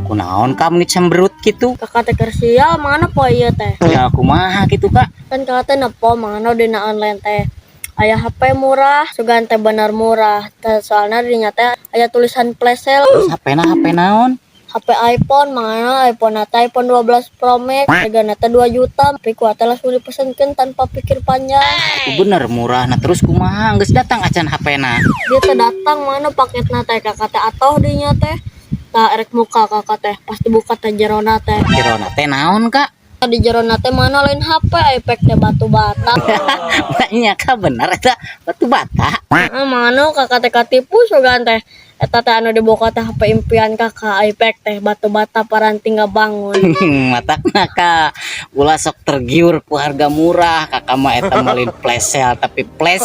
Kunaon kamu nih cemberut gitu? Kakak teh keur sial mana poe ieu teh. Ya, kumaha gitu, Kak? Kan kakak teh nepo mana dina online teh. Aya HP murah, sugan teh bener murah. Teh soalna dinya teh aya tulisan flash sale. Terus HP na HP naon? HP iPhone, mana iPhone teh iPhone 12 Pro Max, hargana teh 2 juta. Tapi ku teh langsung dipesenkeun tanpa pikir panjang. Itu bener murah. Nah, terus kumaha, geus datang acan HP na? Dia teh datang mana paketna teh, kakak teh atoh dinya teh. Tah, erek muka kakak teh, pas dibuka teh jerona teh. Jerona teh naon, Kak? Di jerona teh mana lain HP, iPad teh batu bata. Nya, Kak, bener eta batu bata. Heeh, mana kakak teh katipu sugan teh. Eta teh anu dibuka teh HP impian kakak, iPad teh batu bata paranti bangun. Matakna, Kak, ulah sok tergiur ku harga murah. Kakak mah eta mah lain flash sale, tapi flash